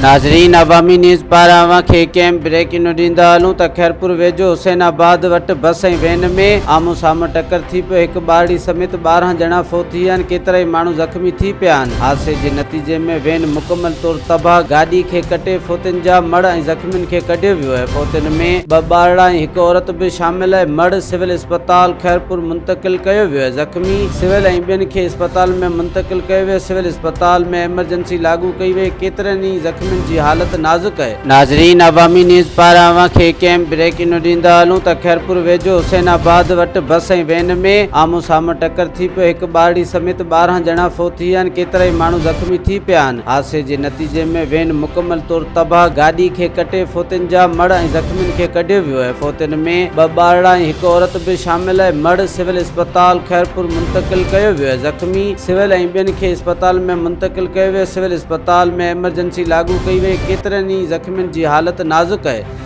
ناظرين عوامي نيوز پاران اوهان کي هڪ اهم بريڪنگ نيوز ڏيندا هلون ته خيرپور ويجهو حسين آباد وٽ بس ۽ وين ۾ آمهون سامهون ٽڪر ٿي پيو هڪ ٻارڙي سميت 12 ڄڻا فوت ٿي ويا آهن ڪيترائي ماڻهو زخمي ٿي پيا آهن حادثي جي نتيجي ۾ وين مڪمل طور تباهه گاڏي کي ڪٽي فوتين جا مڙهه ۽ زخمين کي ڪڍيو ويو آهي فوتين ۾ ٻه ٻارڙا ۽ هڪ عورت به شامل آهي مڙهه سول اسپتال خيرپور منتقل ڪيو ويو آهي زخمي سول ۽ ٻين کي اسپتال ۾ منتقل ڪيو ويو سول اسپتال ۾ ايمرجنسي لاڳو ڪئي وئي ڪيترن ئي زخمين جي حالت نازڪ آهي. ناظرين عوامي نيوز پاران اوهان کي هڪ اهم بريڪنگ نيوز ڏيندا هلون ته خيرپور ويجهو حسين آباد وٽ بس ۽ وين ۾ آمهون سامهون ٽڪر ٿي پيو هڪ ٻارڙي سميت 12 ڄڻا فوت ٿي ويا آهن ڪيترائي ماڻهو زخمي ٿي پيا آهن حادثي جي نتيجي ۾ وين مڪمل طور تباهه گاڏي کي ڪٽي فوتين جا مڙهه ۽ زخمين کي ڪڍيو ويو آهي فوتين ۾ ٻه ٻارڙا ۽ هڪ عورت به شامل آهي مڙهه سول اسپتال خيرپور منتقل ڪيو ويو آهي زخمي سول ۽ ٻين کي اسپتال ۾ منتقل ڪيو ويو، سول اسپتال ۾ ايمرجنسي لاڳو ڪئي وئي، ڪيترن ئي زخمين جي حالت نازڪ آهي.